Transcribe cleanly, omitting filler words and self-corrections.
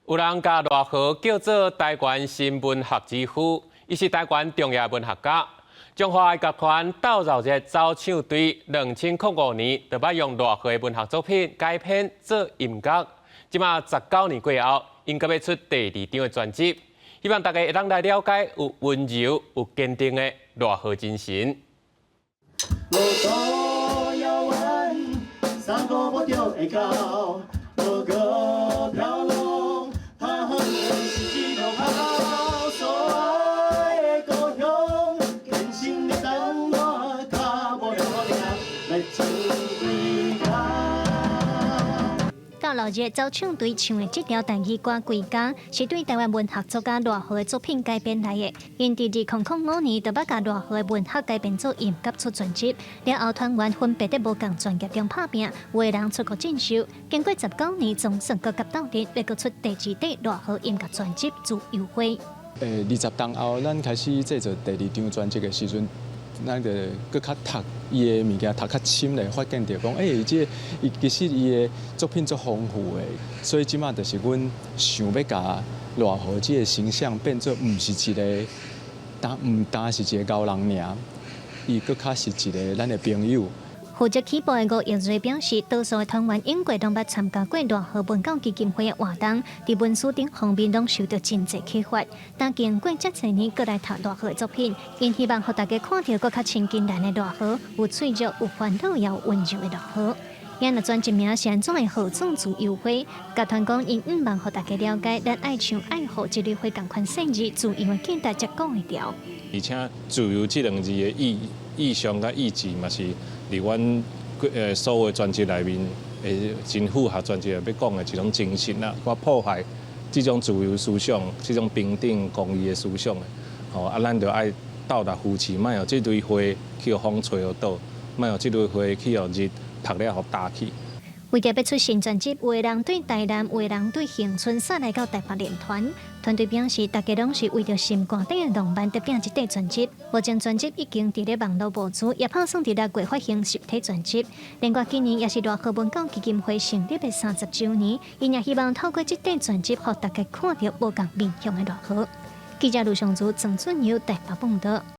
有人共賴和叫做台灣新文學之父，伊是台灣重要文學家。彰化藝樂團鬥鬧熱走唱隊，2005年就捌用賴和的文學作品改編做音樂。這馬19年過後，𪜶閣欲出第二張的專輯，希望大家會當來了解有溫柔、有堅定的賴和精神。路途遙遠，三五步就會到，無閣飄浪，他鄉是一路跑，所愛的故鄉，虔誠的等我，跤步了定，來唱歸家。鬥鬧熱走唱隊唱的這條台語歌《歸家》，是對台灣文學作家賴和的作品改編來的。𪜶佇2005年就捌共賴和的文學改編做音樂出專輯，了後團員分別佇無仝專業中拍拚，有的人出國進修。經過十九年，總算閣佮鬥陣，欲閣出第二塊賴和音樂專輯《自由花》。20冬後，咱開始製作第二張專輯的時陣，咱就閣較讀伊的物件，讀較深咧，發現著講，這個伊其實伊的作品足豐富的，所以這馬就是阮想欲共賴和這個形象變做毋是一個，單毋單是一個高人爾，伊閣較是一個咱的朋友。負責起步的吳奕瑞表示，多數的團員永過攏捌參加過賴和文教基金會的活動，佇文史頂方面攏受著真濟啟發。但經過遮濟年，閣來讀賴和的作品，𪜶希望予大家看著閣較親近咱的賴和，有脆弱、有煩惱，也有溫柔的賴和。𪜶的專輯名是按怎會號做自由花？樂團講，𪜶向望予大家了解，咱愛像愛護這蕊花仝款細膩，自由的價值才顧會牢。而且自由這兩字的意象佮意志嘛是佇阮所有專輯內面，會真符合專輯欲講的一種精神啦。我破壞這種自由思想、這種平等公義的思想的，吼啊，咱就愛鬥力扶持，莫予這蕊花去予風吹予倒，莫予這蕊花去予日曬了予焦去。為著欲出新專輯，有的人對台南，有的人對恆春，煞來到台北練團。團隊表示，大家攏是為著心肝底的浪漫，佇拼這塊專輯。目前專輯已經佇咧網路募資，也拍算佇6月發行實體專輯。另外，今年也是賴和文教基金會成立的30週年，𪜶也希望透過這塊專輯，予大家看著無仝面向的賴和。記者盧尚祖、曾俊友台北報導。